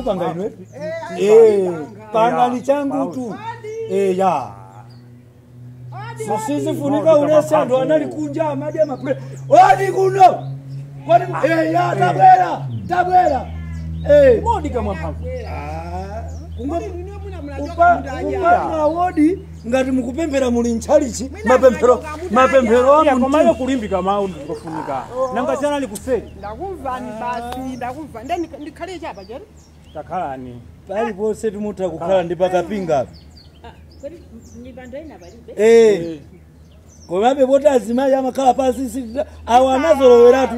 Panga inwe panga ni changu tu ya sisi funika ulese ndo analikunja amadi amapre odi kuno kwani ya tabwera tabwera modi kama mpamvu kungo upanga wodi ngati mukupemphera muli nchalichi mapemphero mapemphero amu komayo kulimbika mawu ndikofunika nanga chana likuseri ndakumvani basi ndakumva ndeni ndikhale chapa chero takhalani pali pose timutha kukhala ndi pakapinga kodi mipando ina palibe komabe poti azimayi amakhala pansi awo anazoloweratu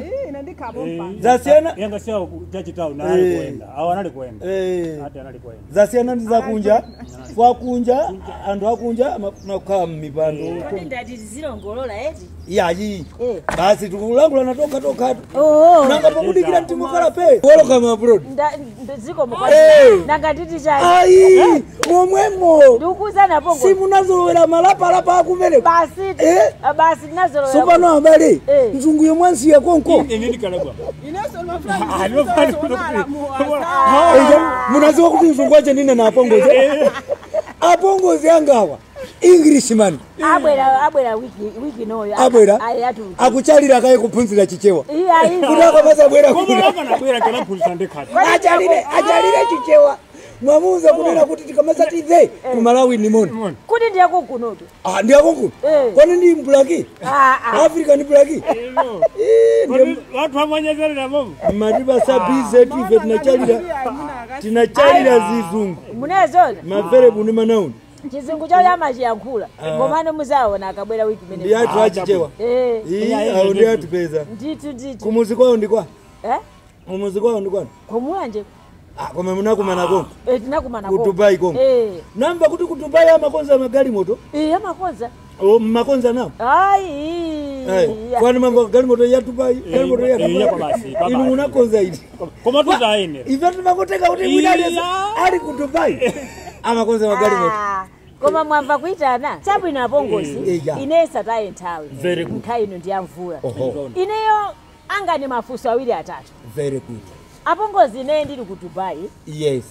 zasiyana yanga siya chachitawu nali kuenda awo anali kuenda ati anali kuenda zasiyana ndi zakunja kwakunja anthu akunja amakhala mmipando kodi ndati zilongolola eti iyayi basi tikulangulana tokha tokhatu nanga pakudikira mtimukhala pe welcome abroad ziko nanga nditi chani ayi momwemo ndikukuuzana pongo simunazolowera malapalapa akumeneko basi basi tinazolowera sopano abale mzungu yomwe ansiya konko munaziwa kuti mzungu wache nine na apongozi apongozi angawa Englishman abwera abwera wiki noyo abwera akuchalira kaye kuphunzira Chichewa kuti akapasa abwera achalire achalire Chichewa mwamuza kunena kuti tikamasati the ku Malawi ni moni kuti ndiye kukunoto ndiye kukuno kwani ndi mbulaki Africa ni bulaki watu amanyezerera momo madiba sabize tuve tinachalira tinachalira zizungu munezona mavere buni manauni chizungu chawo amachiyankhula ngomano muzaona akabwera wiki imene ndi athu achichewa awo ndi atipeza ndithu ndithu kumuzi kwawo ndikwa kumuzi kwawo ndikwa kumulanje koma munakumana konko tinakumana ku Dubai konko namva kuti ku Dubai amakonza magalimoto amakonza makonza nawo ayi kwani mambo galimoto ya Dubai galimoto ya Dubai inu munakonza iti koma tuzaine ife timakoteka kuti mwina ali ku Dubai amakonza magalimoto koma mwamva kuitana chabwino apongozi ine sataye nthawi nthawi ino ndi yamvula ineyo angani mafunso awiri atatu very good apongozi ine ndili ku Dubai yes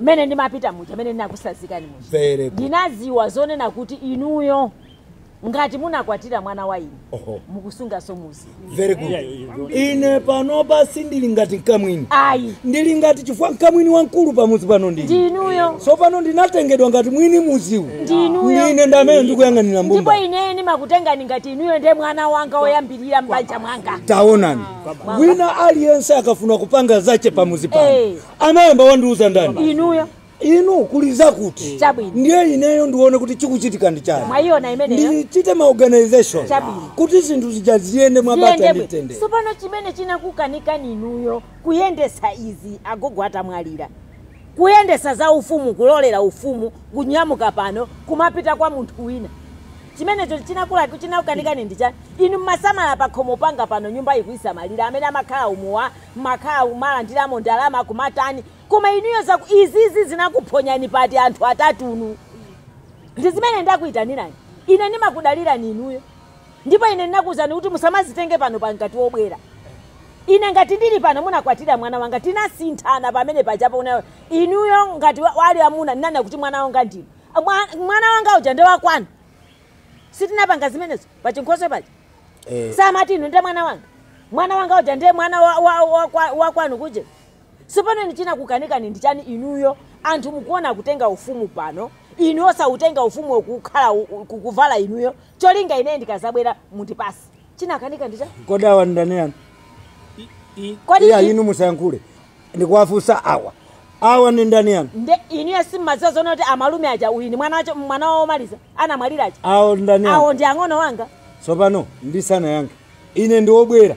mene ndimapita muja mene ndinakusazikani muja very good ndinaziwa zonena kuti inuyo ngati munakwatira mwana wa ine mukusunga somuzi very good ine panopa sindili ngati nkamwini ayi ndili ngati chifukwa nkamwini wamkulu pamuzi pano ndili ndinuyo so pano ndinatengedwa ngati mwini muziwu ndinuyo ndine ndamene ndikuyang'anira mbumba ndipo ine ndimakutengani ngati inuyo ndiye mwana wanga woyambirira mbanja mwanga taonani wina aliyense akafuna kupanga zache pamuzi pano amayamba wandiuza ndani inuyo inu kuliza kuti ndiye ineyo ndione kuti chikuchitika ndi chani mwaiona imeneyo ndichite ma organization kuti zinthu zija ziyende mwabata nditende so pano chimene chinakukanikani inuyo kuyendesa izi agogo atamwalira kuyendesa za ufumu kulolera ufumu kunyamuka pano kumapita kwa munthu wina chimenecho chinakukanikani ndi chani inu mmasamala pakhomo panga pano nyumba ikuisamalira amene amakhala umuwa mmakhala umalandiramo ndalama kumatani koma inuyo zaku izizi zinakuphonyani pati anthu atatunu ndi zimene ndakuyitanirani ine ndimakudalirani inuyo ndipo ine ndinakuwuzani kuti musamazitenge pano pangati wobwera ine ngati ndili pano munakwatira mwana wanga tinasinthana pamene pajapo unayo inuyo ngati wali amuna ndinanena kuti mwana wanga ndinu mwana wanga uja ndiwakwanu sitinapanga zimenezo pachinkhoswe paja samati inu ndiye mwana wanga mwana wanga uja ndiye mwana wakwanu kuje sipano ndichinakukanikani ndichani inuyo anthu mukuona kutenga ufumu pano inuyo sautenga ufumu wokukhala kukuvala inuyo cholinga ine ndikazabwera mundipasi chinakanika ndicha kodi awa ndani yani kodi iya inu musayankhule ndikuwafunsa awa awa ndi ndani yani nde inuyo simmadziwa zoona kuti amalume aja uyu ni mwana wacho mwana wawo omaliza anamwalira aja awo ndani yani awo ndi ang'ono wanga tsopano ndisanayankhe ine ndi wobwera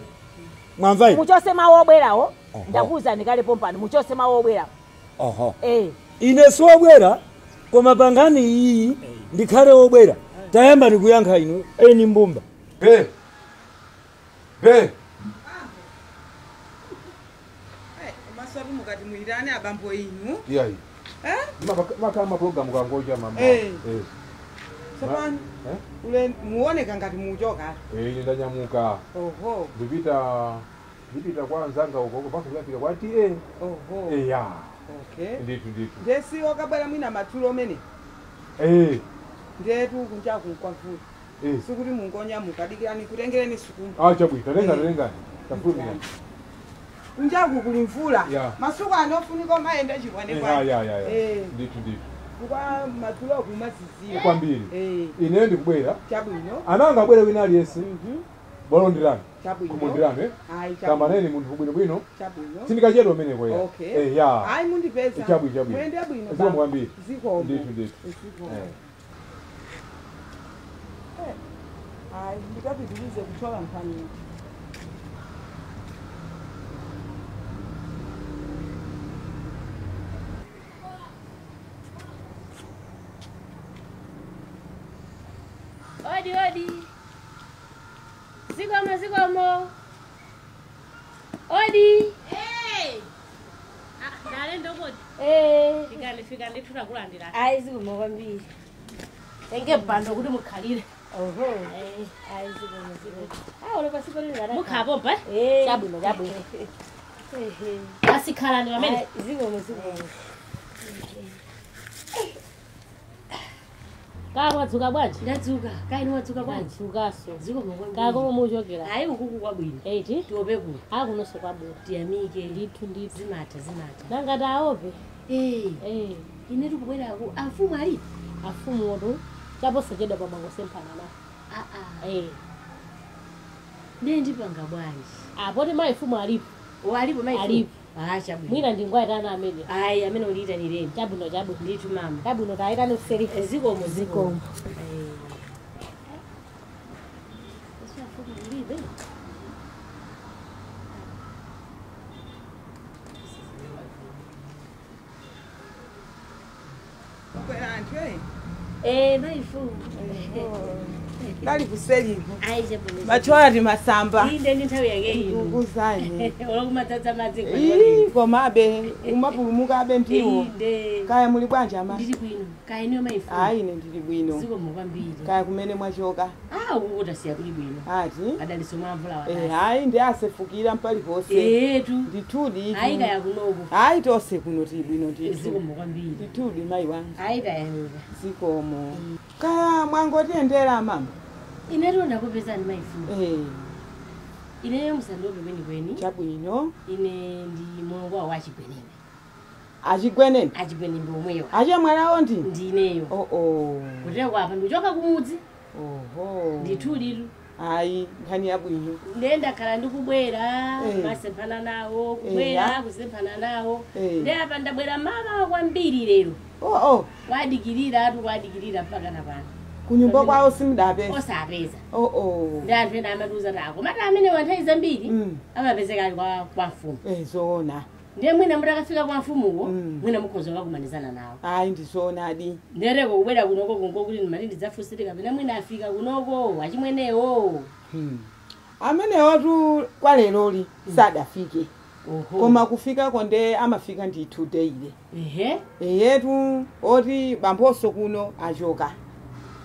mwamva ine muchose mawu obwerawo ndakuwuzani kale pompano muchose mawu obwerawo ine siwobwera Koma pangani iyi ndikhale wobwera. Tayamba ndikuyankha inu eni mbumba. Be. Be. Masabu mukati muirane abambo inu. Iyayi. Makama program kangoja mama. Sopano. Ule muoneka ngati muchoka. Ine ndanyamuka. Oho. Ndipita kwa nzanga uko basi ndafika kwa TA. Oho. Ya. Okay. Ndithu. Ndesi wakabwera mwina madzulo mene. Ndetu kunja kunkwavuta. Sikuti mungonyamuka dikirani kutengereni sukuma. Chabwino, tatenga. Tafulumira. Kunjaku kuli mvula. Masuku anofunika mayenda chikwane kwa. Ya. Ndithu. Kwa madzulo kumazizira. Kwambiri. Ine ndikubwera. Chabwino. Ananga abwere wina aliyense. Bolondirani. Chabwino. Kumondirani. Ayi chabwino. Kamaneni munthu bwino bwino. Chabwino. Sindikachedwa umeneko ya. Okay. Ya. Ayi mundipeza. Chabwino. Muyende bwino. Zikomo kwambiri. Zikomo. Ndithu. Zikomo. Ayi ndikapitirize kuchola nkhani. Odi odi. Zikomo zikomo. Odi. Hey. Ndale ndokoti. Fika ndithu kulandira. Ayi zikomo kwambiri. Tenge bando kuti mukhalire. Oho. Ayi zikomo zikomo. Olo pasiko lingana. Mukhapompa? Chabwino chabwino. Asikhalani pamene. Zikomo zikomo. Wadzuka bwanji? Ndadzuka. Kaini wadzuka bwanji? Ndadzukaso. Zikomo kwambiri. Kako muchokera. Ayi ukuku kwabwino. Eti? Tiope kuno. Akunonso kwabwino. Tiyamike. Ndithu. Zimatha. Nangati aope. Ine tikubwerako afumu alipo. Afumutu chaposachedwa pamangosemphana na. Ndiye ndipanga bwanji. Apoti mayi fumu alipo. Alipo mayi fumu. Alipo. Chabwino. Mwina ndingwayitana amene. Ayi amene uliyitanireni. Chabwino. Ndithu mama. Chabwino tayitani kuseri. Zikomo zikomo. Mayi fumu. Ndali kuseli. Ayi chabwino. Machoya ti masamba. Inde ndi nthawi yake ino. Ndikuzani. Olokumadzaza madzi. Komabe umapulumuka abe mpiwo. Inde. Kaya muli bwanji ama? Ndili bwino. Kaya inuyo mayi fumu. Ayi ine ndili bwino. Zikomo kwambiri. Kaya kumene mwachoka. Ukuku tasiya kuli bwino. Ati? Adaliso mwamvula wakasi. Ayi ndi asefukira mpaliponse. Etu. Ndithudi. Ayi kaya kunoko. Ayi tonse kuno tili bwino ndithu. Zikomo kwambiri. Ndithudi mayi wanga. Ayi tayamika. Zikomo. Kaya mwangotiyendera mama. Inetu ndakupezani mayi fumu. Ineyo musandiope kwenikweni. Chabwino. Ine ndi mulongo wawo achigwenembe. Achigwenembe? Achigwenembe omwewa. Achemwalawo ndi? Ndineyo. Kutero apa ndikuchoka kumudzi. Oho. Ndithu litu. Ayi nkhani yabwino. Ndiye ndakhala ndikubwera masemphana nawo kubwera kusemphana nawo. Ndiye apa ndabwera mama kwambiri lero. Kwadikirira atu mpaka na pano. Kunyumba kwawo simudapeza. Osapeza. Ndi anthu ena amatiuza kuti akomati amene wanthawi zambiri amapezeka ali kwa mfumu. Zoona. Ndiye mwina mutakafika kwa mfumuwo mwina mukhoza kukakumanizana nawo. Ayi ndizoonadi. Ndereko kubwera kunoko kungokuti ndimati ndidzafunsire kapena mwina afika kunoko achimwenewo. Amenewotu kwa leroli sadafike. Koma kufikako nde amafika ndithu daily. Eyetu oti bamboso kuno achoka.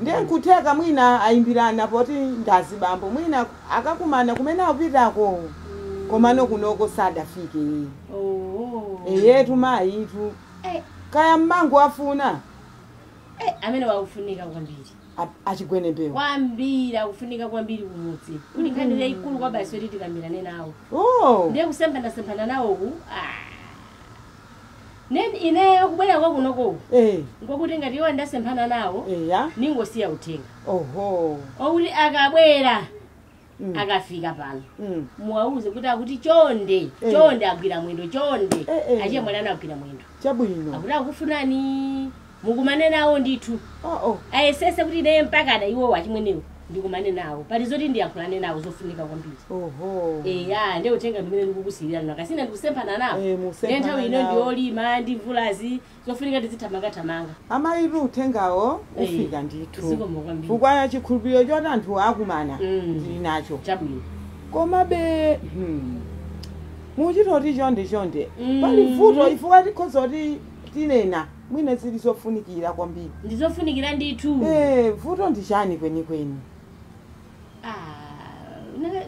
Ndiye nkutheka mwina ayimbirana poti ndazi bambo mwina akakumana kumene akupitako. Komano kunoko sadafike. Eyetu mayitu. Kaya mmangu afuna. Amene wakufunika kwambiri. Achigwenembewo. Kwambiri akufunika kwambiri kumudzi. Kuti nkhani yayikulu kwa basi yoti tikambirane nawo. Ndiye kusemphana nawoku. Neni ineyo kubwera kwa kunoko. Ngokuti ngati iwo ndasemphana nawo. Ningosiya uthenga. Okuti akabwera. Akafika pano. Muwauze kuti akuti chonde. Chonde agwira mwendo chonde. Achiye mwana agwira mwendo. Chabwino. Akuti akufunani mukumane nawo ndithu. Ayesese kuti ineyo mpakana iwo achimwenewo. Ndikumane nawo. Pali zoti ndiyankhulane nawo zofunika kwambiri. Oho. Eya, ndiye uthenga ndimene ndikukusiyirani nakasina ndikusemphana nawo. Musemphana Nthawi ino nawo. ndiyolima ndi mvulazi zofunika ndizithamangathamanga. Amayitu uthengawo ufika ndithu. Zikomo kwambiri. Chifukwa chikhulupiriro choti anthu akumana ndili nacho. Chabwino. Komabe muchitoti chonde chonde pali vuto ifukwa tikhoza kuti tinena mwina zili zofunikira kwambiri. Ndizofunikira ndithu. Vuto ndi chani kwenikweni?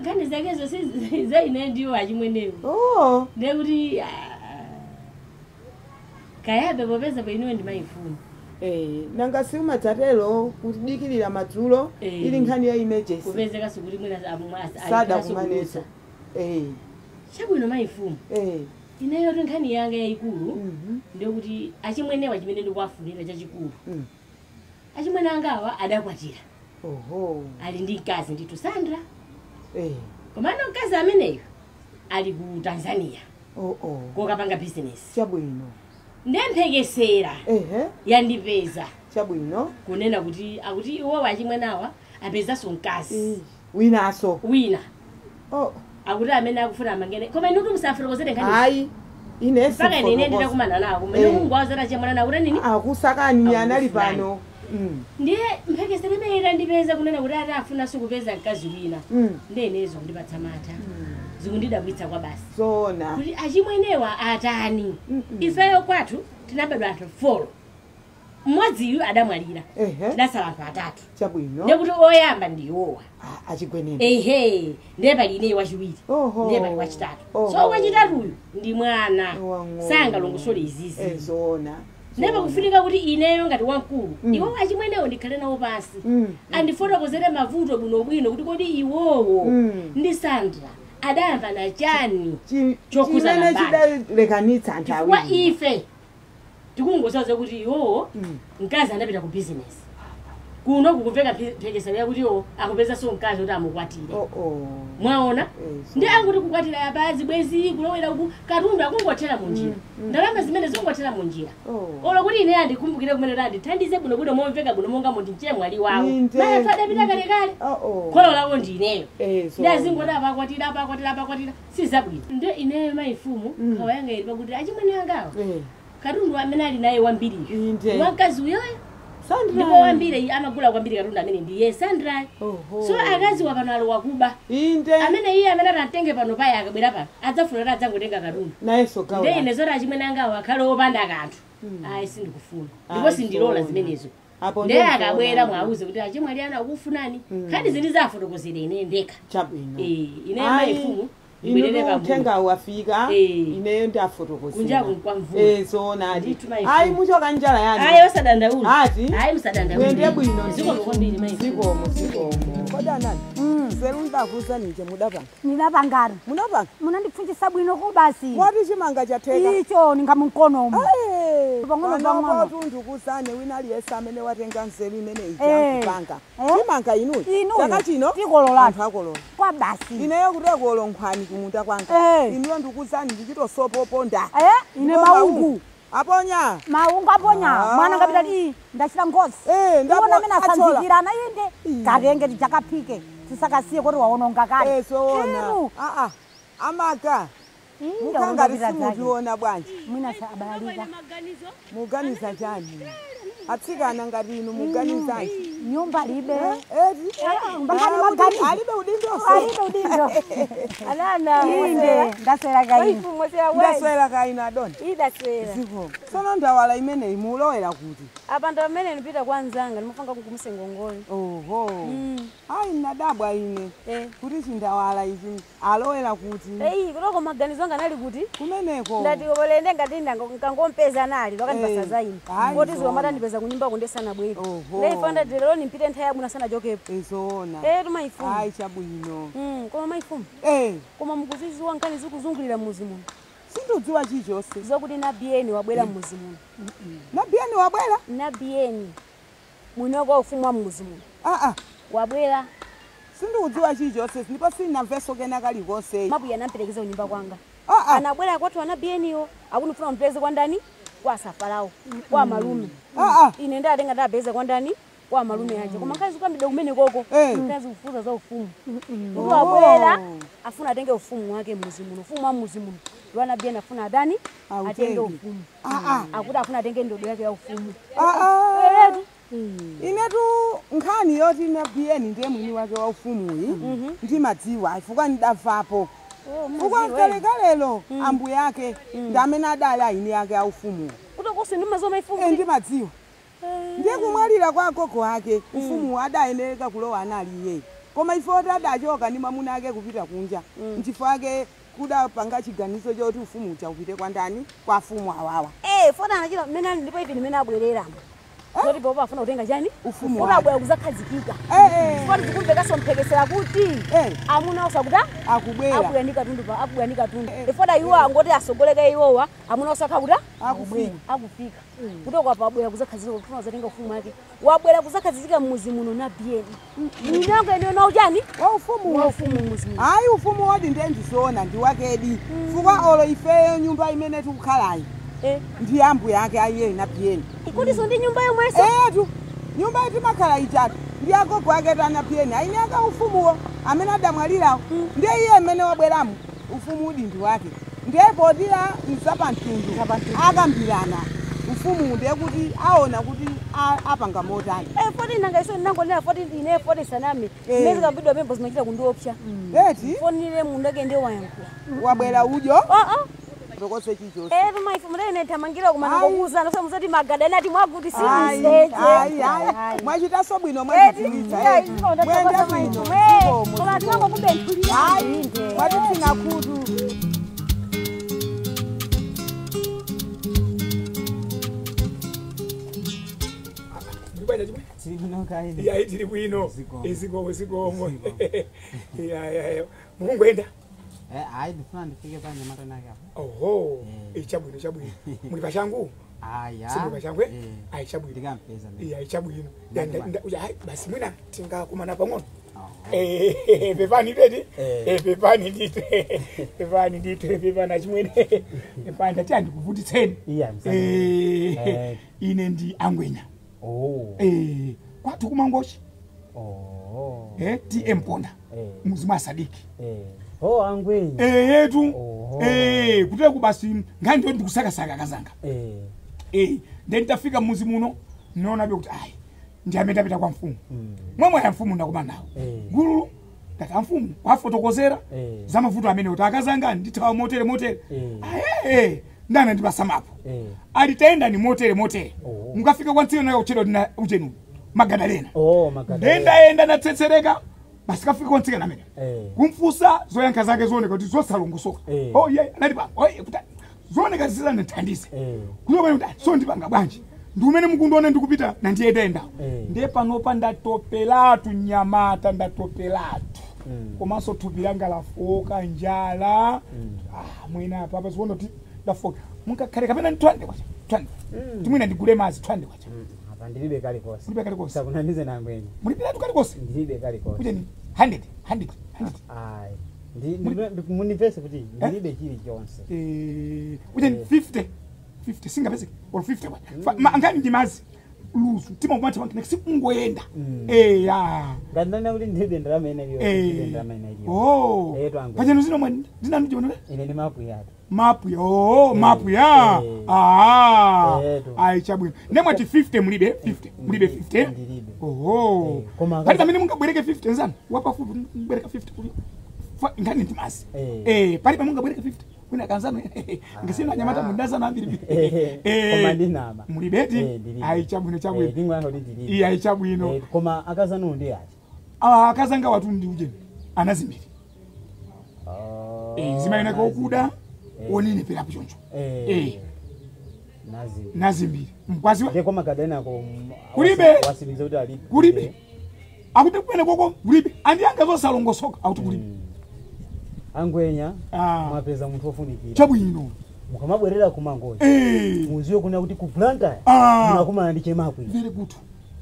Nkhani zakezo si za ine ndiwo achimwenewo. Oh. Ndiye kuti kayabe popeza painiwe ndi mayifumu. Nanga si umadzatero kudikirira madzulo ili nkhani ya emergency. Kupezeka sikuti mwina sada kumaneso. Chabwino mayifumu. Ineyo nkhani yanga yayikulu ndiye kuti achimwenewa chimene ndikuwafunira chachikulu. Achimwene angawa adakwatira. Oho. Ali ndi mkazi ndithu Sandra. Komano mkazi ameneyo ali ku Tanzania. Kokapanga business. Chabwino. Ndemphekesera. Yandipeza. Chabwino. Kunena kuti akuti iwo achimwenawa apezanso mkazi. Winaso. Wina. Oh. Akuti amene akufuna amangene. Koma inu kuti musafotokozere nkhani. Ayi. Ine Mpaka ine nditakumana nawo. Kumene Mulungu awazati achimwene nawo kuti nini? Akusakani anali pano. Ndiye mphekesera imene itandipeza kunena kuti ati afunanso kupeza mkazi wina. Ndiye inezo kundipatsa mantha. Zikundidabwitsa kwa basi. Zona. Kuti achimwenewa atani. Ifeyo kwathu tinabadwa anthu 4. Mmodziyu adamwalira. Tinasala anthu atatu. Chabwino. Ndiye kuti oyamba ndi iwowa. Achigwenene. Ehe, ndiye pali ineyi wachiwiri. Ndiye pali wachitatu. So wachitatuyu ndi mwana. Sangalongosole izizi. Zona. Ndiye pakufunika kuti ineyo ngati wamkulu, iwowo achimwenewo ndikhale nawo pansi. Andifotokozere mavuto bwinobwino kuti kodi iwowo ndi Sandra adamvana chani chokhuzana chimene chidalekanitsa anthu chifukwa awiri. ife tikungosaza kuti iwowo mkazi anapita ku business. Kuno kukumveka mphekesera yakuti iwo akupezanso mkazi kuti amukwatire. Mwaona? Ndi anguti kukwatira apazi bwezi kulowera uku katundu akungothera munjira. Ndalama zimene zingothera munjira. Olo kuti ine andikumbukire kumene kuti andithandize bwinobwino momveka bwino monga munthu mchemwali wawo. Mayi athu adapita kalekale. Kholo lawo ndi ineyo. Ndi azingoti apakwatira apakwatira apakwatira si zabwino. Ndiye ineyo mayifumu nkhawa yanga ili pakuti achimwene angawo. Katundu amene ali naye wambiriyo. Wamkazi uyoyo. Sandra. Ndipo wambiri amagula kwambiri katundu amene ndiye Sandra. So akazi wapano ali wakuba. Amene iye amene atatenge pano paye akabwera pano adzafuna kuti adzangotenga katundu. Nayenso gawo. Ndiye ine zoti achimwene angawo akhale opanda kanthu. Ayi sindikufuna. Ndipo sindilola zimenezo. Ndiye akabwera mwauze kuti achimwali ana akufunani. Nkhani zili zafotokozera ine ndekha. Chabwino. Ine mayifumu. Ibwerere Inu uthenga wafika ineyo ndafotokozera. Kunja kwa mvula. Zona adi. Ayi muchoka njala yani. Ayi osadandaula. Ati. Ayi musadandaula. Mwende bwino. Zikomo kwambiri mayifumu. Zikomo zikomo. Kodi anani? Nzeru ndakuza nije mudapanga. Ndinapangana. Munapanga? Munandipfunjisa bwino ko basi. Mwati chimanga chatheka. Icho ningamunkono umu. Pang'ono pang'ono. Panopo wina aliyense amene watenga nzeru imene ija kupanga. Chimanga inuyo. Chaka chino tikolola. Anthu akolola. Kwa basi. Ineyo kuti akolola nkhwani kumunda kwanga. Inuyo ndikuzani ndichitosopoponda. Ine maungu. Aponya. Maungu aponya. Mwana ngapita ti ndachita ngozi. Ndikuona amene asanzikirana inde. Katenge tichakaphike. Tisakasiye kuti waononga kale. Zoona. Amaka. Mukangati simutiona bwanji. Mwina abalalika. Muganiza chani? Atsikana ngati inu muganizanji. Nyumba libe. Alibe udindo. Alibe udindo. Alana. Inde ndaswera kaino. Ndaswera kaino adoni. Idaswera. Ziko. Sono ndawala imene imulowera kuti. Apa ndo amene ndipita kwa nzanga ndimafanga kukumusa ngongole. Oho. Ayi nadabwa ine. Kuti chindawala ichi alowera kuti. Eyi kuloko maganizo anga nali kuti. Kumeneko. Ndati kolende ngati ndangompeza nali wakandipasa za ine. Ngoti zuwa matandipeza kunyumba kundesana bwino. Ndeifonda lero nimpite nthawi yabwino sanachokepo. Zoona. Tumayifumu. Ayi chabwino. Koma mayifumu. Koma mukuziziwa nkhani zikuzungulira muzi muno. Sindidziwa chilichonse. Zokuti Nabiyeni wabwera muzi muno. Nabiyeni wabwera? Nabiyeni. Mwini kwa ufumu wa muzi muno. Wabwera. Sindikudziwa chilichonse ndipo sindinamvenso kena kalikonse. Mabuya anamperekeza kunyumba kwanga. Anabwera kwathu anabiyeniyo akunifuna mupeze kwa ndani? Kwa Safalawo, kwa malume. Ine ndatenga ndapeza kwa ndani? Kwa malume aje koma nkazi kambide kumene koko nkazi kufuza za ufumu kuti wabwera afuna atenge ufumu wake muzimuno ufumu wa muzimuno lwana bien afuna adani atenge ufumu akuti afuna atenge ndodo yake ya ufumu inetu nkhani yoti na bien ndiye mwini wake wa ufumu uyi ndimadziwa ifuka ndidavapo fuka kalekalelo ambu yake ndamene adali aini yake ya ufumu kuti kosi ndimazoma ifumu ndimadziwa ndiye kumwalira kwa gogo ake ufumu adayenera kulowa anali iye koma ifo adachoka ndi mwamuna ake kupita kunja nchifo ake kudapanga chiganizo choti ufumu uja upite kwa ndani kwa afumu awawa fona anachita mmene ndipo ivi ndimene abwereramo zoti popo afuna kutenga chani ufumu kuti abwera kuzakhazikika foti zikumvekaso mphekesera kuti amuna osakuta akubwera abwera ndi katundu pa abwera ndi katundu ifota iwo angoti asogoleka iwowa amuna osakhakuta akufika kutoka pa abwera kuzakhazikika kufuna kuzatenga ufumu wake wabwera kuzakhazikika mmuzi muno na bien ninonge ndiyo na uchani wa ufumu wa ufumu mmuzi muno ayi ufumu wodi ndiye ndizoona ndi wakedi fuka olo ifeyo nyumba imene tikukhalayi ndi ambu yake aiye na bien ikuti so ndi nyumba yomweso etu nyumba timakhala itatu ndi agogo ake tana bien aine aka ufumuwo amene adamwalirawo ndiye iye amene wabweramu ufumu udi ndi wake ndiye potira mzapamtundu akambirana ufumu ndiye kuti aona kuti apanga motani foti nanga iso nangonena foti ine foti sanami mmezi kambidwa pembo zimachita kundiopsa eti fonire mundu ake ndiye wayankhula wabwera udyo tokose chichose maifu mudene tamangira kumana kokuuzana so muzati magadani ati mwakuti simuseje ayi mwachitaso bwino mwachidziwitsa mwende bwino koma tinangokubenthulira ayi mwatitsina khutu iya tili bwino izikomo zikomo iya mukungoenda ayi ndifuna ndifike panje matanake apo oho ichabwino chabwino muli pachangu aya simuli pachangu ayi chabwino ndikampeza iya ichabwino basi mwina tingakumana pang'ono pepani teti pepani ndite pepani ndite pepani achimwene pepani ndati andikuvutitseni ine ndi angwenya kwathu kumangochi TM Ponda muzi mwa Sadiki angwenya yetu kutera kubasi ngani ndiyo ndikusakasaka kazanga ndiye nditafika muzi muno ninaona kuti ayi ndi amene ndapita kwa mfumu mwemwe ya mfumu ndakumana nawo gululu ndati amfumu kwafotokozera za mavuto amene kuti akazanga ndithawa motere motere aye ndana ndipasamapo ali tayenda ni motere motere mukafika kwa ntsiro nayo kuchedwa tina uchenu Magadalena ndendayenda natsetsereka basi kafika kwa ntsika namene kumfusa zoyankha zake zooneka kuti zosalongosoka oye anati pa oye kuti zooneka zisandithandize kuyokwene kuti so ndipanga bwanji ndi umene mukundiona ndikupita nandiyendayenda ndiye panopa ndatopelatu nyamata ndatopelatu komanso thupi langa lafoka njala mwina apapa zikuona kuti ndafoka mungakhale kapena ndi 200 kwacha 200 timwina ndigule mazi 200 kwacha apa ndilibe kalikonse mulibe kalikonse sakunamize nangwenya mulipiratu kalikonse ndilibe kalikonse kuti ni 100 100 100 ayi munipese kuti ndilibe chilichonse kuti ni 50 50 singapezeke or 50 kwacha angani ndi mazi luzu tima kumati wangi si ungoyenda ya ngati ndani kuti ndilibe ndalama ina iliyonse ndilibe ndalama ina iliyonse pachano zino mwe ndinandijiona ine ndi mapu yatu mapu yo mapu ya ayi chabwino ndemwati 50 mulibe 50 mulibe 50 oho pali pamene mungabwereke 50 nzanu wapafupi mubwereka 50 kuti ngani ndi mazi pali pamene mungabwereke 50 wina kanzanu ngisina anyamata mundazana ambiri koma ndinama mulibeti ayi chabwino chabwino iya ayi chabwino koma akazanu ndi ati akazanga watu ndi ujeni anazimbiri zimayoneka okuda onene perapo choncho nazimbiri mkwaziwa ndeko Magadalena ko kulibe wasimiza kuti alibe kulibe akuti kumene koko kulibe andiyanga zosalongosoka akuti kulibe angwenya mwapeza munthu wofunikira chabwino mukamabwerera kumangochi muziwe kuna kuti ku Blantyre munakumana ndi chemakwi very good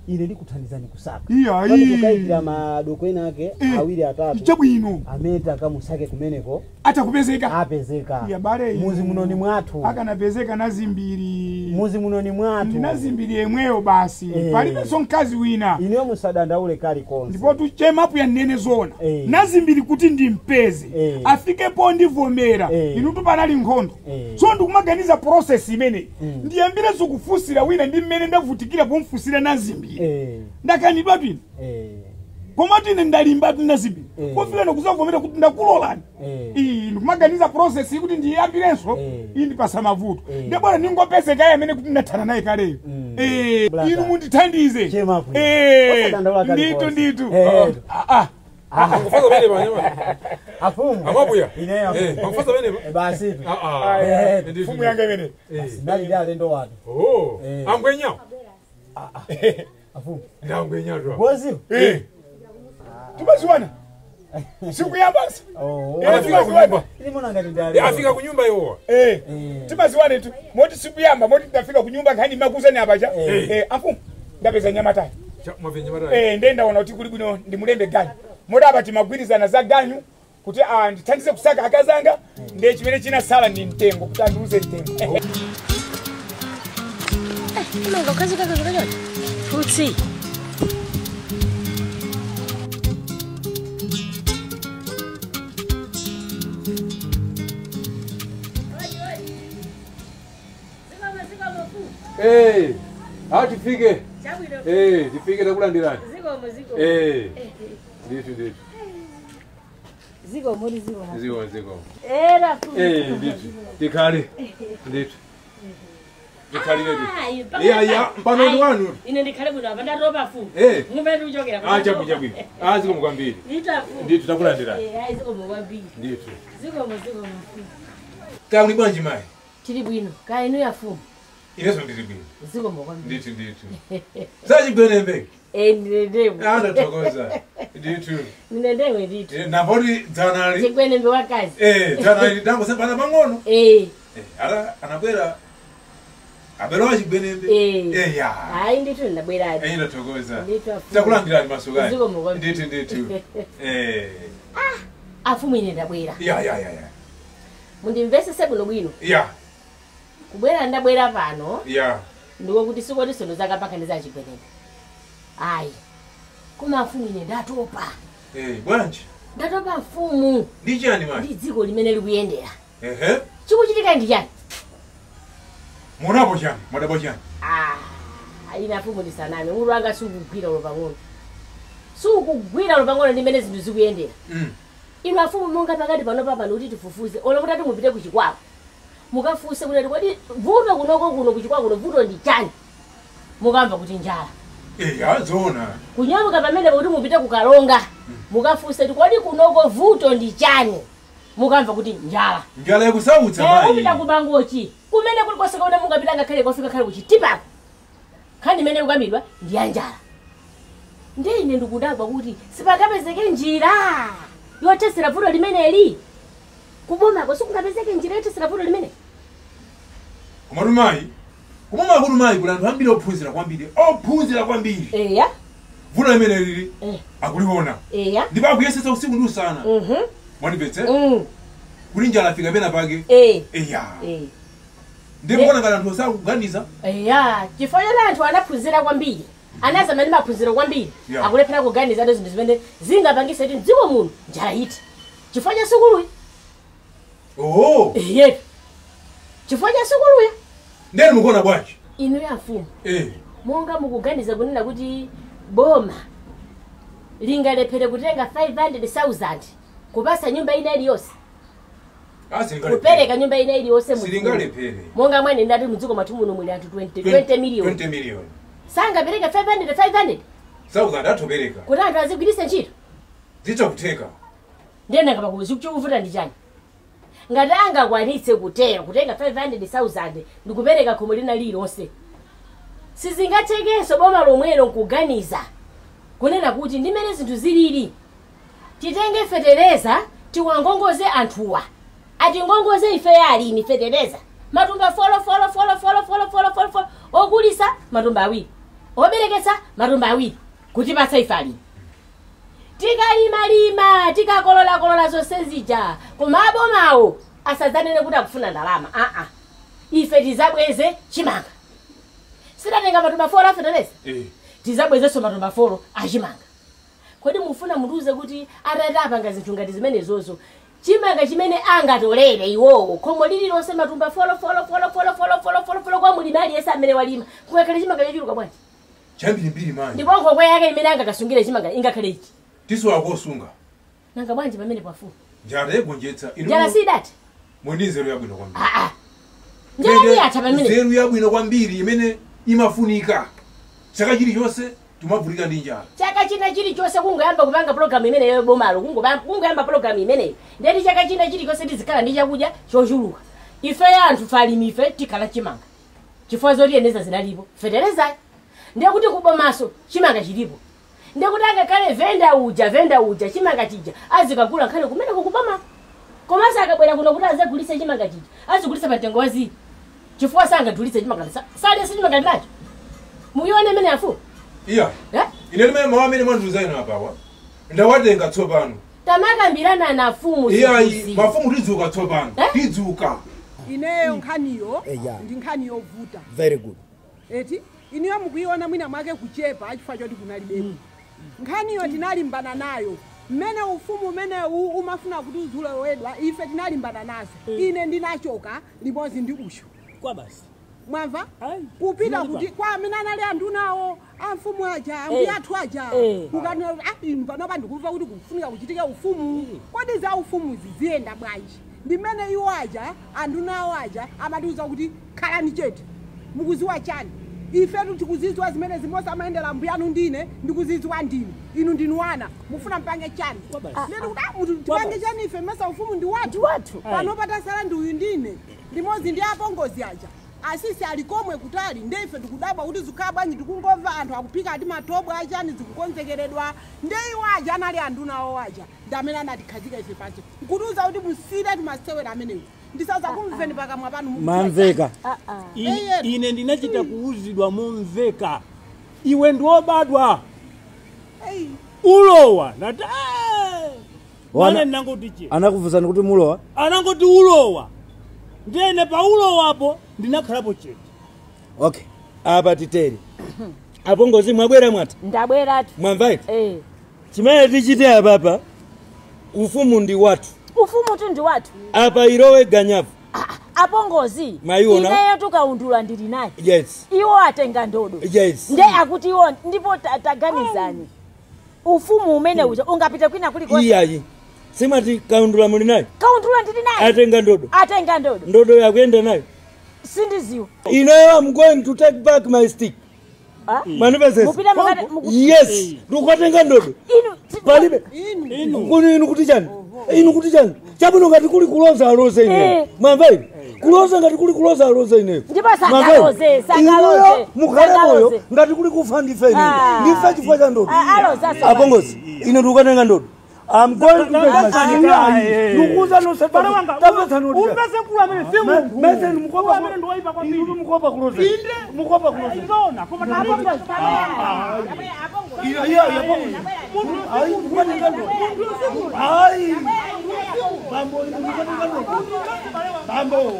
ine ndikuthandizani kusaka iya kukayikira madoko ena ake awiri atatu chabwino amene takamusake kumeneko atakupezeka apezeka ya bare muzi muno ni mwathu akanapezeka nazimbiri Muzi muno ni mwathu. Ndinazimbiri yemweyo basi. Palibenso mkazi wina. Ineyo musadandaule kalikonse. Ndipo tuchemapo yanene zona. Nazimbiri kuti ndimpeze. Afikepo ndivomera. Inutu panali nkhondo. So ndikumaganiza process imene. Ndiyambirenso kufusira wina ndi mmene ndavutikira pomfusira nazimbiri. Ndakanidwa twino. Koma tine ndalimba tinazimbiri. Kofika ndikuzavomera kuti ndakulolani. Ndikumaganiza process kuti ndiyambirenso indipasa mavuto. Ndiye bwana ningopeze kaya amene kuti ndathana naye kaleyo. Inu mundithandize. Nditu nditu. Angufaza bene banyama. Afumu. Amabuya. Ineyo. Angufaza bene. Basi. Fumu yanga imene. Ndali ndale ndo watu. Oh. Angwenya. Afumu. Ndangwenya ro. Bozi. Tubaziwana. Siku ya basi. Afika kunyumba. Ilimona ngati ndale. Afika kunyumba iwo. Tibaziwane tu. Moti siku yamba moti ndafika kunyumba nkhani makuza ni abaja. Afumu. Ndapeza nyama tayi. Ndenda ona kuti kuli bwino ndimulembe ganyu. Modaba timagwirizana za ganyu kuti ndithandize kusaka akazanga ndiye chimene chinasala ndi mtengo kuti andiuze mtengo. Imenga ukazi kaka kaka. Futsi. Tifike. Tifike takulandirani. Zikomo zikomo. Nditu nditu. Zikomo zikomo. Zikomo zikomo. Rafu. Nditu. Tikhale. Nditu. Tikhale nditu. Ya mpano ndi wanu. Ine ndikhale bwino apa ndatopa fu. Ngumbe ndikuchokera. Chabwino chabwino. Zikomo kwambiri. Nditu afu. Nditu takulandirani. Zikomo kwambiri. Nditu. Zikomo zikomo. Kamuli bwanji mayi? Tili bwino. Kaya inu yafu. Ineso ndili bwino. Zikomo kwambiri. Nditu nditu. Sachigwenembe. Ndinendewe. Ndathokoza. Nditu. Ndinendewe nditu. Namboti dzanali. Chigwenembe wakazi. Dzanali ndangosembana pang'ono. Ala anabwera abelo achigwenembe. Ya. Hayi nditu ndabweradi. Ndathokoza. Nditu afu. Takulandirani masukayi. Zikomo kwambiri. Nditu nditu. Afumu ine ndabwera. Ya. Mundimvesese bwino bwino. Ya. Kubwera ndabwera pano. Ya. Ndiko kuti sikoti sono zakapakaniza achigwenembe. Ayi. Koma afumu ine ndatopa. Bwanji. Ndatopa mfumu. Ndi chani mani? Ndi dziko limene likuyendera. Chikuchitika ndi chani? Munapo chani? Mwadabo chani? Ine afumu ndisaname. Ulu anga sukugwira ulo pang'ono. Sukugwira ulo pang'ono ndi mmene zinthu zikuyendera. Inu afumu monga pakati pano pano kuti tifufuze. Olo mutati mupite kuchikwako. Mukafuse kuti kodi vuto kunoko kuno kuchikwako kuno vuto ndi chani? Mukamva kuti njala. Zona. Kunyamuka pamene kuti mupite kukalonga. Mukafuse kuti kodi kunoko vuto ndi chani? Mukamva kuti njala. Njala yakusautsa mayi. Upita kubangochi. Kumene kulikonse kumene mungapita ngakhale kwafika khale kuchitipako. Nkhani imene kukamidwa ndi ya njala. Ndiye ine ndikudabwa kuti sipangapezeke njira yothetsera vuto limeneli. Kubomako sikungapezeke njira yothetsera vuto limene. Komatu mayi. Kumama kuno mayi kuli anthu ambiri ophunzira kwambiri. Ophunzira kwambiri. Eya. Vuto limene lili. Akuliona. Eya. Ndipo akuyesetsa usiku ndi usana. Mwandipetse? Kuli njala afika pena pake. Eya. Ndipo kuona ngati anthu sakuganiza. Eya, chifukwa choti anthu anaphunzira kwambiri. Anazama ndi maphunziro kwambiri. Akulephera kuganiza zinthu zimene zingapangitse kuti mdziko muno njala iti. Chifukwa cha sukuluyi. Yetu. Chifukwa cha sukuluyi. Ndeni mukuona bwanji? Inu ya mfumu. Monga mukuganiza kunena kuti boma lingalephere kutenga 500,000 kupasa nyumba ina iliyonse. Kupereka nyumba ina iliyonse mu. Silingalephere. Monga mwene ndati mdziko mwathu muno muli anthu 20 million. 20 million. Sangapereka 500. Thousand atopereka. Kuti anthu azigwiritse ntchito. Zichakuteka. Ndiyena ngapa chikuvuta ndi chani? Ngati angakwanitse kutero kutenga 500,000 ndikupereka khomo lina lililonse. Sizingathekenso boma lomwelo nkuganiza kunena kuti ndimene zinthu zilili. Titenge fetereza tiwangongoze anthuwa. Atingongoze ife alimi fetereza. Matumba 4 4 4 4 4 4 4 4 okulisa matumba awiri. Oberekesa matumba awiri kuti patsa ife alimi. Tikalimalima tikakolola kolola zonse zija koma abomawo asadzanene kuti akufuna ndalama. Ife tizabweze chimanga. Sidatenga matumba 4 afetereza. Tizabwezeso matumba 4 achimanga. Kodi mufuna munduze kuti atatapanga zinthu ngati zimenezozo. Chimanga chimene angatolere iwowo khomo lililonse matumba 4 4 4 4 4 4 4 4 kwa mulimi aliyense amene walima. Kungakhale chimanga chochuluka bwanji. Chambirimbiri mani. Ndipo nkhokwe yake imene angakasungire chimanga ingakhale ichi. Tiso akosunga. Nanga bwanji pamene pafupi. Njala yegonjetsa. Njala sidati. Mwini nzeru yabwino kwambiri. Njala yatha pamene. Nzeru yabwino kwambiri imene imafunika. Chaka chilichonse tumavulika ndi njala. Chaka china chilichonse kungoyamba kupanga program imeneyo bomalo kungoyamba program imeneyo. Ndeti chaka china chilichonse tizikhala ndi chakudya chochuluka. Ife anthu falimi ife tikhala chimanga. Chifukwa zoti zinalipo. Fetereza. Ndiye kuti kubomaso chimanga chilipo. Ndiye kuti angakhale venda uja chimanga chija azikagula nkhale kumene kukuboma. Komanso akabwera kuno kuti azagulitse chimanga chija azigulitsa pa mtengo wazi. Chifukwa sangadulitse chimanga sale chimanga nacho. Muyione mene afu. Iya. Ine limene mawu amene mwandiuza inu apawa. Ndawatenga tsopano. Tamakambirana na fumu. Iya, mafumu tidzuka tsopano. Tidzuka. Ineyo nkhaniyo ndi nkhani yovuta. Very good. Eti iniyo mukuiona mwina mwake kuchepa chifukwa choti kunalibeko. Nkhaniyo tinalimbana nayo. Mmene ufumu umene umafuna kuti uzulowedwa ife tinalimbana nazo. Ine ndinachoka limodzi ndi ushu. Kwa basi. Mwamva? Kupita kuti kwa amene anali andunawo amfumu aja ambuya athu aja kukanena panopa ndikumva kuti kufunika kuchitika ufumu. Kodi za ufumu ziziyenda bwanji? Ndimene iwo aja andunawo aja amatiuza kuti khalani chete mukuziwa chani. Ifetu tikuziziwa zimene zimosa amaendera mbuyanu ndine ndikuziziwa ndine inu ndinu wana mufuna mpange chani. Lero kuti tipange chani ife masa ufumu ndi wathu. Panopa tasala ndi uyu ndine limodzi ndi apongozi aja. Asisi alikomwe kutali ndeife tikudabwa kuti zikhala bwanji tikungomva anthu akupika ati matobwa achani zikukonzekeredwa ndeiwo aja anali andunawo aja ndi amene anatikhazika ife pansi nkutiuza kuti musire timasewera amenewo ndisaza kumveni pakamwa panu mamveka. Ine ndinachita kuuzidwa momveka. Iwe ndiwobadwa ulowa nati nangoti che anakuvuzani kuti mulowa anangoti ulowa ndene pa ulowapo ndinakhalapo chete. Okay, apa titeri apongozi mwabwera mwati ndabweratu mwamva iti chimene tichite apapa ufumu ndi wathu. Ufumu tu ndi wathu. Apa irowe ganyavu. Apongozi ineyo tukaundula ndili naye. Yes. Iwo atenga ndodo. Yes. Nde akuti iwo ndipo taganizani. Ufumu umene uja ungapita kwina kuliko. Iyayi. Simati kaundula muli naye. Kaundula ndili naye. Atenga ndodo. Atenga ndodo. Ndodo yakuyenda nayo. Sindiziwa. Ineyo I'm going to take back my stick. Manifest. Yes. Ndikukatenga ndodo. Palibe. Inu inu kuti chani? Inu kuti chani? Chabwino ngati kuli kuloza aloze ine. Mwamva ine? Kuloza ngati kuli kuloza aloze ine. Ndipo sakaloze, sakaloze. Mukhale moyo ngati kuli kufa ndife ine. Ndife chifukwa cha ndodo. Apongozi, ine ndikukatenga ndodo. I'm going to take my stick. Ndikuuza no sepa. Tapetsa no. Umpese kula amene si munthu. Mese mukopa amene ndiwoipa kwambiri. Inu mukopa kuloza. Inde mukopa kuloza. Izona koma tapetsa. Iya iya apongozi. Ayi ndikukatenga ndodo. Ayi. Bambo ndikukatenga ndodo. Bambo.